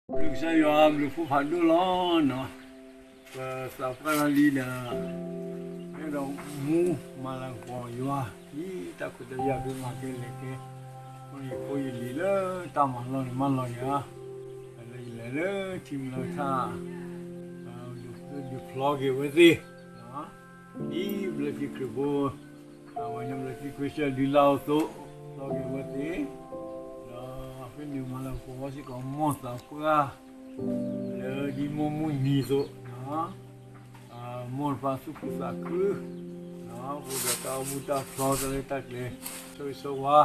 ဘျုးကစၢ်ယွၤ ဘျုးဖှိၣ်ဖးဒိၣ်လီၤနီၤ. ပသးပှၢ်လီၤလံဒီး အဲၣ်ဒိးမူမၤလၤကပီၤယွၤ ဒ်တၢ်ခွဲးတၢ်ယာ်ဖဲမၤကဲလဲၤကဲ ယဖိယလံၤလၢတၢ်မၤလီၢ်န့ၣ်မၤလီၤယၤ လၢယလဲၤလၢထံမုၢ်လၢ်ထါ ဒုးဖျီက့ၤဝဲသ့ၣ် ဒ်ဘျၢထံခရံာ်ဖိ အဝဲန့ၣ်ဘျၢထံခရံာ်စၢၢ်ဒုးလၢ်အသိး ဖျီက့ၤဝဲသ့ၣ် ဒီးဖဲန့ၣ်မၤလၤကပီၤဝဲစ့ၢ်ကီးမိၢ်သးပှၢ် လၢဒ်မိၢ်မုၢ်နံၤအသိး မိၢ်တဖၣ်သူၣ်ခုသးခု အိၣ်ဒီးတၢ်အိၣ်မူတၢ်ဖျီတၢ်ရဲၣ်တၢ်ကျဲၤ ဆိၣ်ဂ့ၤဆိၣ်ဝါ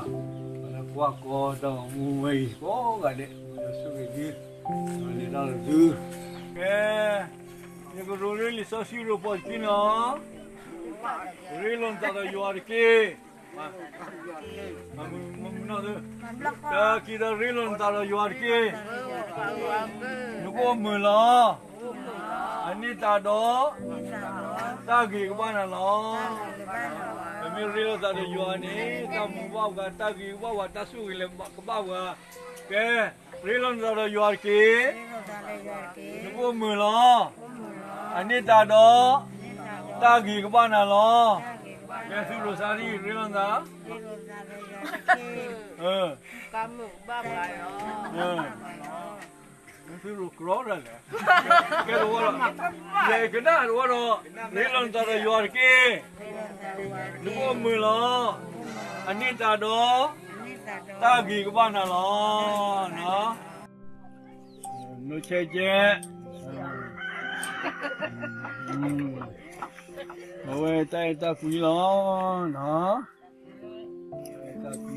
လၢကွၢ်ကီတၢ်အိၣ်မူဝဲအံၤကိးဂၤဒဲး ဒီးဆိၣ်ဂ့ၤဒု လဲၤတၢ်လီၤဒု ကဲ ယကရိၤလၢလံာ်စီဆှံရိၤပီၤတက့ၢ်နီၤ ရ့လိာ်နသးဒီးယွၤတက့ၢ် တၢ်က့ၤဒီးရ့လိာ်နသးဒီးယွၤတက့ၢ် နကအိၣ်မုာ်လီၤ အန့ၢ်တၢ်ဒီး တၢ်ဂ့ၤကဘၣ်နၤလီၤ ပမ့ၢ်ရ့လိာ်သးဒီးယွၤန့ၣ် တၢ်မူဘၣ်ပှၤ တၢ်ဂ့ၤကဘၣ်ပှၤ တၢ်ဆိၣ်ဂ့ၤလၢကဘၣ်ပှၤ ကဲ ရ့လိာ်နသးဒီးယွၤတက့ၢ် နကအိၣ်မုာ်လီၤ အန့ၢ်တၢ်ဒီး တၢ်ဂ့ၤကဘၣ်နၤလီၤ ကဲသုရိၤစါထံ ရ့လိာ်နသး သုရိၤကြီဒၣ်လဲာ် ကဲတဝီဒီး ယကနၣ်တဝီဒီး ရ့လိာ်နသးဒီးယွၤတက့ၢ် နကအိၣ်မုာ်လီၤ အန့ၢ်တၢ်ဒီး တၢ်ဂ့ၤကဘၣ်နၤလီၤ နီၢ်ဆဲကဲ အဝဲတၢ်အဲၣ်တၢ်ကွံလီၤ တၢ်အဲၣ်တၢ်ကွံ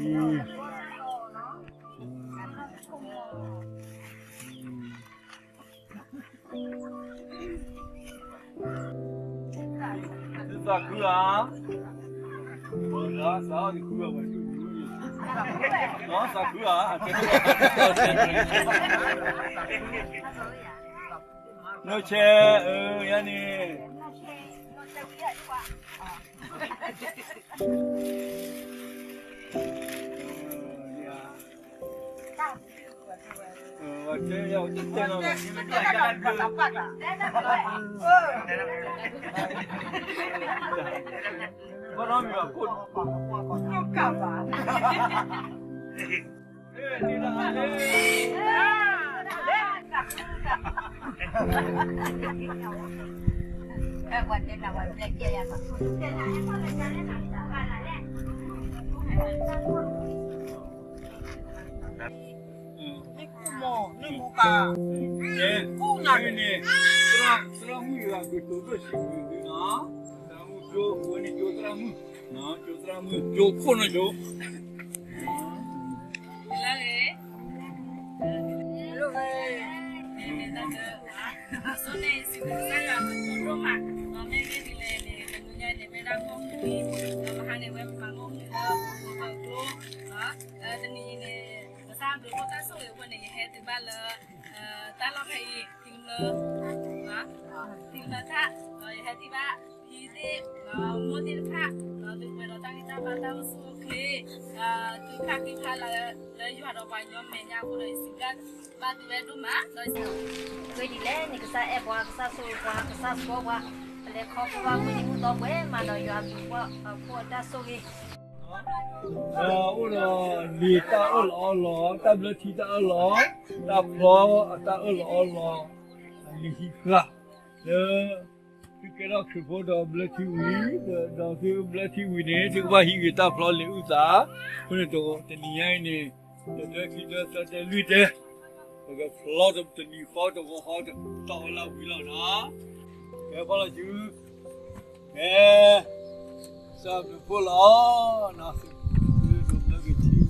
သုသးခုဧါ သးအီၣ်တခုဘၣ် သးခုဧါ နီၢ်ဆဲ အၢ ယၤန့ၣ် သရၣ်မုၣ်ယွၤကတိၤဒိၣ်ဆံးမုၢ်ဒုနီၤ, သရၣ်မုၣ်ကၠိ အဝဲန့ၣ်ကၠိသရၣ်မုၣ်, ကၠိသရၣ်မုၣ် ကၠိခိၣ်နီၢ်ကၠိ လၢဂ့ၤ, အဆိန့ၣ် စံးဘျုးကစၢ်ယွၤအဘျုးဒိၣ်မး, မ့ၢ်ဂ့ၢ်ဒ်လဲၣ်န့ၣ် တနံၤညါန့ၣ် မ့ၢ်ဒၣ်မုၢ်နံၤ, ဒီးမဟါန့ၣ် ဝဲမၤမုၢ်နံၤလၢပှၤကျိ, တနံၤအံၤန့ၣ် ကစၢ်ဘျုးဖှိၣ်တၢ်ဆိၣ်ဂ့ၤအဃိန့ၣ် ယဟဲတုၤဘၣ်လၢ တၢ်လီၢ်ဖဲအံၤ ထံမၢ, ထံမၢထၣ်, ဒီးယဟဲထံၣ်ဘၣ် ဖံသ့ၣ်, ဒီးမိၢ်သ့ၣ်တဖၣ်, ဒီးသုပှဲၤဒီးတၢ်ဂံၢ်တၢ်ဘါတၢ်အိၣ်ဆူၣ်အိၣ်ချ့, သုဖျါဃံဖျါလၤလၢယွၤဒီးပှၤကညီမဲာ်ညါအဃိဒီး ယစံးဘျုးဘၣ်သုဝဲဒိၣ်မး, ဒီး ဂ့ၢ်ဒ်လဲၣ်န့ၣ် ကစၢ်အဲၣ်ပှၤ, ကစၢ်ဆိၣ်ဂ့ၤပှၤ, ကစၢ်စ့ၢ်ကီးပှၤ, ပလဲၤခီဖျိဘၣ်မုၢ်နံၤမုၢ်သီပှဲၤမးဒီးယွၤအဘျုးအဖှိၣ်အတၢ်ဆိၣ်ဂ့ၤ ဒီးအိၣ်ဒီးလံာ်တၢ်အၢၣ်လီၤအီလီၤ, တၢ်ဘျၢထံတၢ်အၢၣ်လီၤ, တၢ်ဖျီအတၢ်အၢၣ်လီၤအီလီၤ, လံာ်ဟံးဃာ် လၢ သုကဲထီၣ်ခရံာ်ဖိဒီးဘျၢထံဝံၤ, ဒီးသုဘျၢထံဝံၤန့ၣ် သုကဘၣ်ဟံးဂ့ၤတၢ်ဖျီလံာ်အုၣ်သး, အဃိန့ၣ်တနံၤညါအံၤန့ၣ် တၢ်ဒၢခံဒၢသၢဒၢလွံၢ်ဒၢ ပကဖျီတနံၤဃီတဂီၤဃီ တၢ်အီၣ်လၢဝံၤလီၤနီၤ, ကဲဖီလီၤစု ကဲ ကစၢ်ဘျုးဖှိၣ်လီၤ, သုဒိးဘျၢက့ၤထံဝံၤဒၣ်သု, ဟ့ၣ်ဝဲဒၣ်ဘျၢထံလံာ်အုၣ်သးအသိး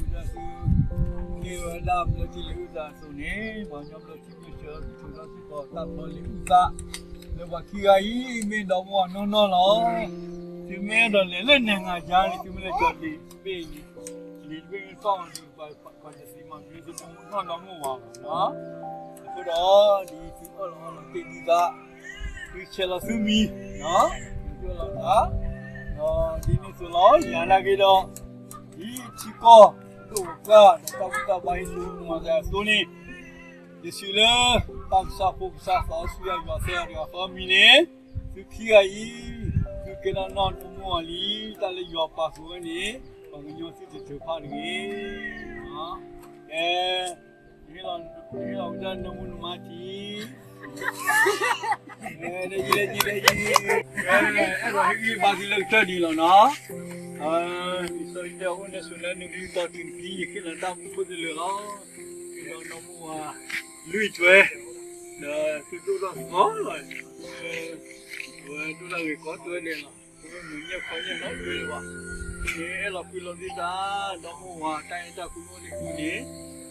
န့ၣ် ပှၤကညီဘျၢထံမ့ၢ်ဆှၢ ထုးထီၣ်စ့ၢ်ကီးတၢ်ဖျီလံာ်အုၣ်သး, လၢပှၤခံဂၤအံၤ မ့ၢ်ဒီမါဝၤနီၢ်နီၢ်လီၤ, သုမ့ၢ်အဲၣ်ဒိးလဲၤလၢနဲၣ်ငါယါန့ၣ် သုမ့ၢ်လဲၤကၠီလံာ်တဘ့ၣ်အံၤန့ၣ်, လံာ်တဘ့ၣ်မ့ၢ်သီၣ်န့ၣ် ပှၤတသ့မၤဘျုးသုတမူနီၢ်နီၢ်မ့ၢ်ဝၤဘၣ်နီၤ, အဃိဒီး ဒ်သုအၢၣ်လီၤအီလီၤတ့ၢ်ဒံးသး သုဆဲးလီၤသုမံၤ, သုအၢၣ်လီၤသး, ဒီးဒ်န့ၣ်အသိးလီၤ, ယနာ်က့ၤဒီး ဒ်ထံကီၢ် ဒိၣ်ပှၢ် ဒီးတၢ်ဘူၣ်တၢ်ဘါအံၤ သုမၤသးအသိးန့ၣ် ယစံးလၢ ပၢ်ကစၢ်ဖိကစၢ်သးစီဆှံယွၤသၢဂၤတဂၤဃီအမံၤန့ၣ်, သုခံဂၤအံၤ သုကဲထီၣ်နီၢ်ဒိၣ်မုၢ်ဝၤလံ, တၢ်လၢယွၤပာ်ဃုာ်ဝဲန့ၣ် ပှၤကညီသုတထုးဖးတဂ့ၤ. အဲ ဟ့ၣ်လီၤဝဲဒၣ်နၢမူနမါထံ အဲၣ်ဒိးဟ့ၣ်ဂံၢ်ဘါသုလၢကတၢၢ်ဒံးလီၤနီၤ. လံာ်စီဆှံတဲ အိၣ်န့ၢ်ဆိးလၢနကလုၢ်တီတုၤနသံ ယဟ့ၣ်လီၤတၢ်မူခိၣ်သလုးလီၤ. ဒီးနီၢ်မူဝၤ လွံၢ်ထွဲ ဒီးသုဒိၣ်ထီၣ်သီလီၤ. အဝဲဒိၣ်ထီၣ်ဂ့ၤကီးတွဲဒဲးလီၤ. မုာ်ညၣ်ခီညၣ်နီတဘျီဘၣ်. န့ၣ်အဲၣ်လီၤကွံာ်လီၤသုသး နီၢ်မူဝၤ တၢ်အဲၣ်တၢ်ကွံအိၣ်န့ၢ်သုန့ၣ်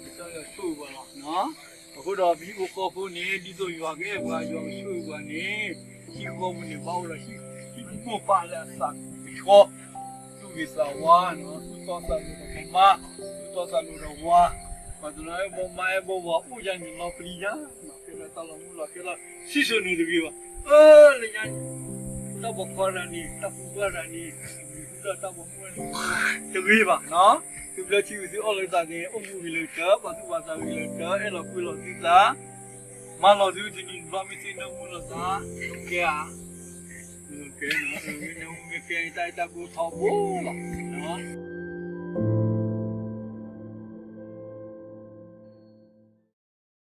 ကစၢ်ယွၤဆိၣ်ဂ့ၤပှၤလီၤ. အဃိဒီးပဟံၣ်ဖိဃီဖိန့ၣ် ဒ်သိးယွၤကအဲၣ်ပှၤ ယွၤကဆိၣ်ဂ့ၤပှၤန့ၣ် ဟံၣ်ဖိဃီဖိန့ၣ် ဘၣ်အိၣ်ဒီးဟံၣ်ဖိဃီဖိပာ်လၢအသးကဆှီ သူၣ်ဂ့ၤသးဝါ, သူၣ်တီသးလိၤဒီးပှၤမါ, သူၣ်တီသးလိၤဒီးဝၤ, ပှၤတနီၤအဲၣ်ဘၣ်မါအဲၣ်ဘၣ်ဝၤ အိၣ်ယါန့ၣ်လီၤပျံၤယါ, ကဲထီၣ်တၢ်လီၤမုၢ်လီၤ ကဲထီၣ်စံၣ်စိၤန့ၣ်တဂ့ၤဘၣ်. အၢ လၢညါန့ၣ် တၢ်ပိာ်ခွါတဂၤန့ၣ် တၢ်ပူၤကွၢ်တဂၤန့ၣ် တၢ်ပိာ်မုၣ်န့ၣ် တဂ့ၤဘၣ်နီၤ. သုဘျၢထံဝံၤသုအီၣ်လၢသးန့ၣ် အိၣ်မူဂ့ၤလၢကတၢၢ်, ပာ်သူၣ်ပာ်သးဂ့ၤလၢကတၢၢ်, အဲၣ်လီၤကွံလီၤသုသး, မၤလီၤသုတနံၤတဘျီ မ့ၢ်သ့ၣ်နၢမူလီၤသး ကဲဧါ. ကဲ နၢမူမ့ၢ်ကဲ တၢ်အဲၣ်တၢ်ကွံထီဘိလီၤနီၤ.